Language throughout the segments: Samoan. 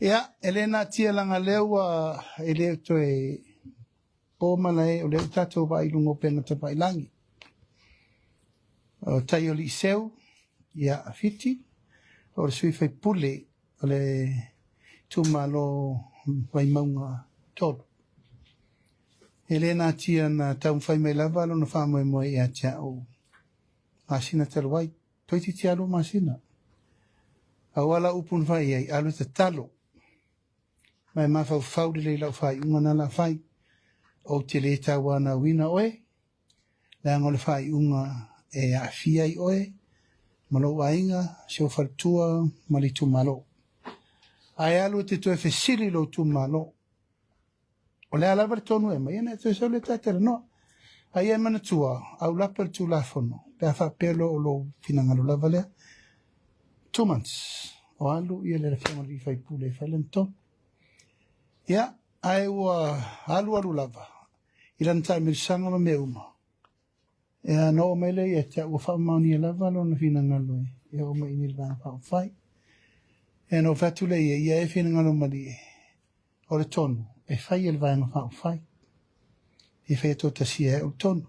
Ia, e le natia leaga lea ua e le toe po malae o lea ua tatou vaai i luga o upega tafailagi. O tai o Liiseu, ia, Fiti, o le sui faipule o le itumalo Vaimauga 3. E le natia na taumafai mai lava lona faamoemoe ia te au masina talu ai. Toeitiiti lava 2 masina. Aua lau upu na fai i ai, alu e tatalo. Ma e mafaufau lelei i lau faaiuga na la fai. Ou te le tauanauina oe, leaga o le faaiuga e aafia ai oe ma lou aiga, si ou faletua ma le itumalo. Ae alu e te toe fesili i lou itumalo. O le a lava le tonu e aumai, ia ona e toe sau lea ta talanoa. A ia e manatua, aulapa le Tulafono, pe a faapea loa o lou finagalo lava lea. 2 months, o alu ia le afioga i le sui usufono e fai lana tonu. Ia, ae ua alu alu lava i lana taamilosaga ma mea uma. Ia, na oo mai lea ia te au, ua faamaonia lava lona finagalo e oo mai i inei i le Vaega Faaupufai. Ia, na ou fai atu lea i ai, ia e finagalo malie, o le tonu e fai e le Vaega Faaupufai. E faia toatasia e au le tonu.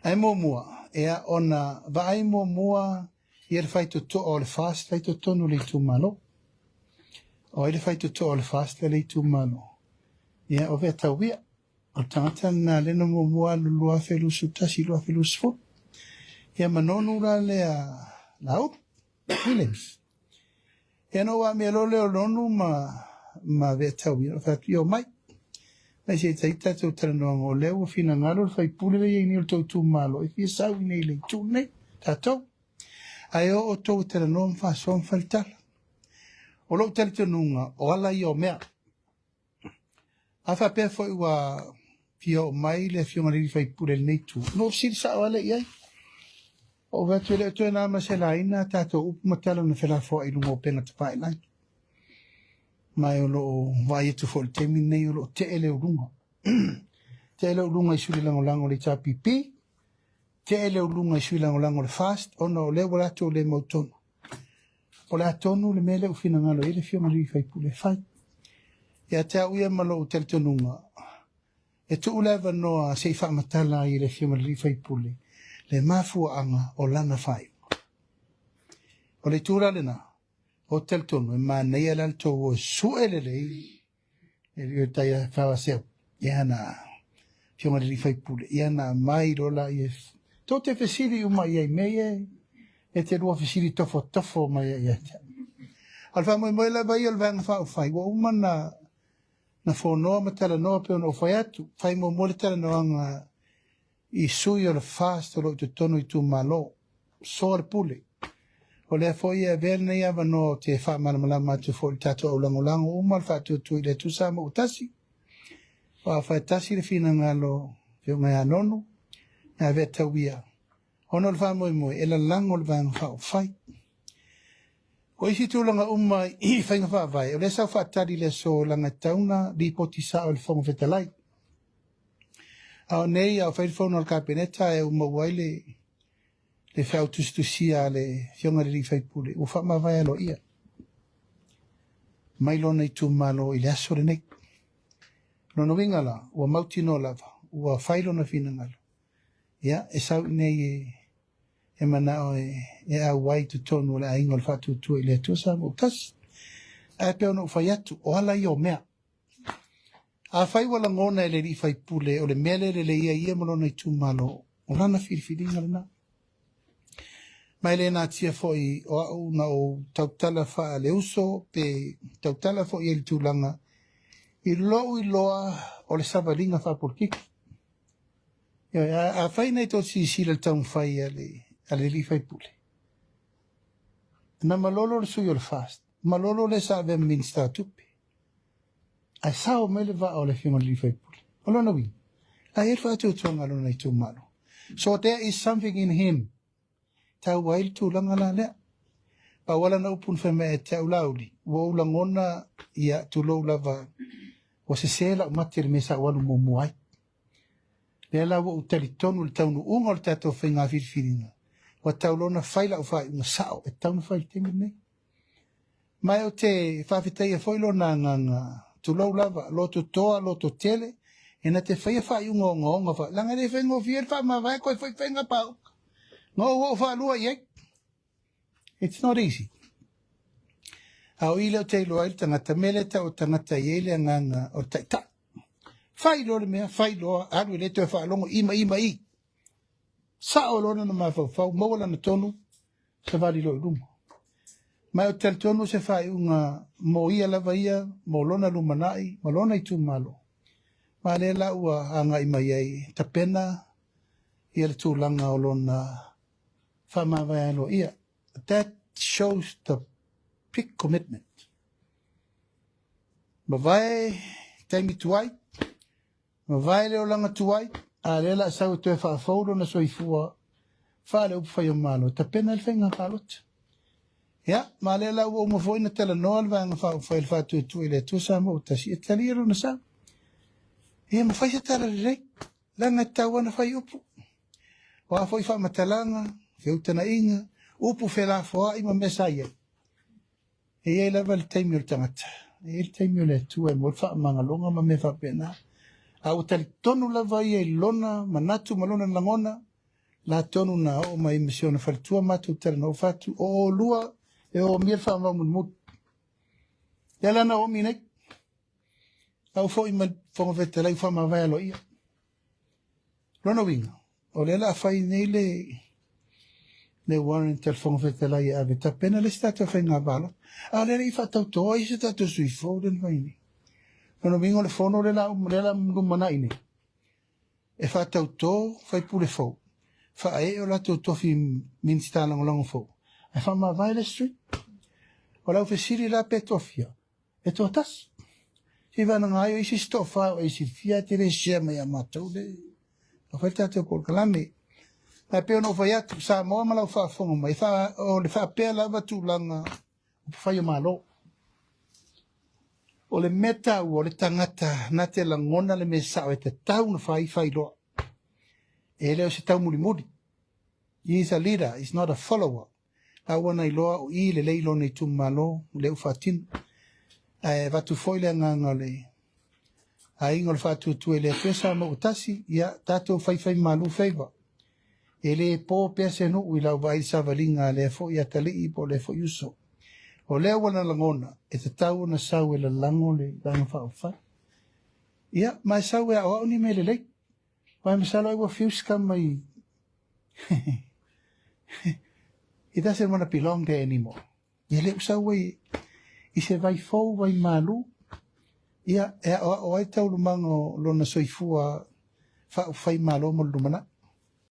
Ae muamua, ia, ona vaai muamua ia le faitotoa o le FAST la i totonu o le itumalo. O ai le faitotoa o le FAST la i le itumalo? Ia, o Veatauia. O le tagata lena lea na muamua alu 2021, 2020. Ia ma Nonu la lea Laauli Williams. Ia na ou amia loa lea o Nonu ma Veatauia, na fai atu, ia omai. Mai se i tai tatou talanoaga, o lea ua finagalo le faipule lea e i ai nei o le tou itumalo e fia sau i nei i le itu lenei, tatou. Ae o outou e talanoa ma faasoa ma fai le tala. O lou talitonuga, o ala ia o mea. A faapea foi ua fia oo mai le afioga i le sui usufono i lenei itu, ona ou fesili sao lava lea i ai. Ou fai atu e le o toe na ma se laina a tatou upu ma tala na felafoai i luga o upega tafailagi. Ma o lo o vaai atu foi i le taimi lenei o lo o tee le uluga. Tee le uluga i sui lagolago o le HRPP, tee le uluga i sui lagolago o le FAST, ona o lea ua latou le mautonu. O le a tonu le mea lea ua finagalo i ai le afioga i le sui usufono e fai. Ia te au ia ma lou talitonuga, e tuu le avanoa se i faamatala ai e le afioga i le sui usufono le mafuaaga o lana faaiuga. O le itu la lena, ou te talitonu e manaia la le tou o e sue lelei e tai faaseu ia na afioga i le sui usufono ia na aumai loa laia tou te fesili uma i ai mea ia e te lua fesili tofotofo mai ai ia te au. A o le faamoemoe lava ia o le Vaega Faaupufai ua uma na fonoa ma talanoa pei ona ou fai atu, fai muamua le talanoaga i sui o le FAST o lo o i totonu o itumalo. Soa le pule. O lea foi e avea lenei avanoa ou te faamalamalama atu foi i le tatou aulagolago uma le faatuatua i le Atua Samoa ua tasi. Aua afai e tasi le finagalo Afioga ia Nonu, ia Veatauia, ona o le faamoemoe e lalago le Vaega Faaupufai. O isi tulaga uma i faiga faavae, o lea sa ou faatali i le aso leaga e tatau ona lipoti sao e le Fofoga Fetalai. A o nei, a o fai le fono a le Kapeneta e uma ai le feau tusitusia a le afioga i le sui usufono, ua faamavae aloaia mai lona itumalo i le aso lenei. Lona uiga la, ua mautinoa lava, ua fai lona finagalo. Ia, e sau i nei e manao e auai i totonu o le aiga o le Faatuatua i le Atua Samoa ua tasi. Ae pei ona ou fai atu, o ala ia o mea. Afai ua lagona e le alii faipule o le mea lea e lelei ai ia ma lona itumalo, o lana filifiliga lena. Ma e le natia foi o au na ou tautala faaleuso pe tautala foi i ai i le tulaga i lou iloa o le savaliga faapolokiki. Afai nei tou silasila i le taumafai a le alii faipule, na malolo le sui o le FAST, malolo le sa avea ma Minisita o Tupe. Ae sao mai le vaa o le afioga i le sui usufono. O lona uiga, la e i ai le faatuatuaga a lona itumalo. So there is something in him. Tau ai le tulaga la lea. Pau lava lana upu na fai mai ia te au Laauli, ua ou lagona ia tulou lava ua sese lau mate i le mea sa ou alu muamua ai. Lea la ua ou talitonu i le taunuuga o le tatou faiga filifiliga, ua tau loa ona fai lau faaiuga sao e tatau ona fai i le taimi lenei. Ma ou te faafetaia foi lona agaga, tulou lava, loto toa, loto tele, e na te faia faaiuga ogaoga fa, leaga e le faigofie le faamavae koe foi faiga palota. Na ou oo faalua i ai. It's not easy. A o i lea ou te iloa ai le tagata, mea lea e tau o tagata e i ai le agaga o le taitai. Fai loa le mea, fai loa, alu e le toe faalogo, i ma i ma i. Sao loa lona mafaufau, maua lana tonu, savali loa i luma. Ma ou te talitonu o se faaiuga mo ia lava ia, mo lona lumanai ma lona itumalo. Ma lea la ua agai mai ai e tapena ia le tulaga o lona faamavae aloaia. That shows the big commitment. Mavae taimi tuai, Mavae le olaga tuai, a lea la a sau e toe faafou lona soifua faale-upufai o Malo, tapena le faiga palota. Ia, ma lea la ua uma foi na talanoa le Vaega Faaupufai o le Faatuatua i le Atua Samoa ua Tasi e talia lona sau. Ia ma fai se tala lelei, leaga e tatau lava ona fai upu. O a foi faamatalaga, feutagaiga, upu felafoai ma mea sa i ai. E i ai lava le taimi o le tagata, e i ai le taimi o le Atua e maua ai le faamagaloga ma mea faapena. A ua talitonu lava ia i lona manatu ma lona lagona, la tonu na oo mai ma si ona faletua matou talanoa fai atu, o oulua e omia le faamau mulimuli. Lea la na oomi nei. A ua foi mai le Fofoga Fetalai ua faamavae aloaia. Lona uiga, o lea la a fai nei le le warrant a le Fofoga Fetalai e ave tapena le isi tatou faiga palota. A o lea le i faatauto ai se tatou sui fou lea na fai nei. Lona uiga o le fono lea la lea la lumanai nei e faatauto faipule fou, faaee o latou tofi Minisita Lagolago fou, ae faamavae le isi sui. O lau fesili la pe tofia, E toatasi. Seivagana ai o isi se toafa o e silafia e te le share mai ia matou le na fai le tatou polokalame. Ae pei ona ou fai atu, Samoa ma lau faafofoga mai, fa, o le faapea lava tulaga upufai o Malo. O le mea taua, o le tagata na te lagona le mea sao e tatau ona fai, fai loa. E le o se taumulimuli. He is a leader, he is not a follower. A ua na iloa o i lelei lona itumalo lea ua faatino. Ae avatu foi le agaga o le aiga o le Faatuatua i le Atua Samoa ua tasi, ia tatou faifai malu faiva. E le po pea se nuu i lau vaai i le savaliga a lea foi atalii po o lea foi uso. O lea ua na lagona, e tatau ona sau e lalago le Vaega Faaupufai. Ia, ma e sau e aoao ni mea lelei. Aua masalo ai ua fiu si tama i He doesn't want to belong there anymore. Ia lea ua sau ai i se vai fou, vai malu, ia e aoao ai taualumaga o lona soifua faaupufai malo mo le lumanai.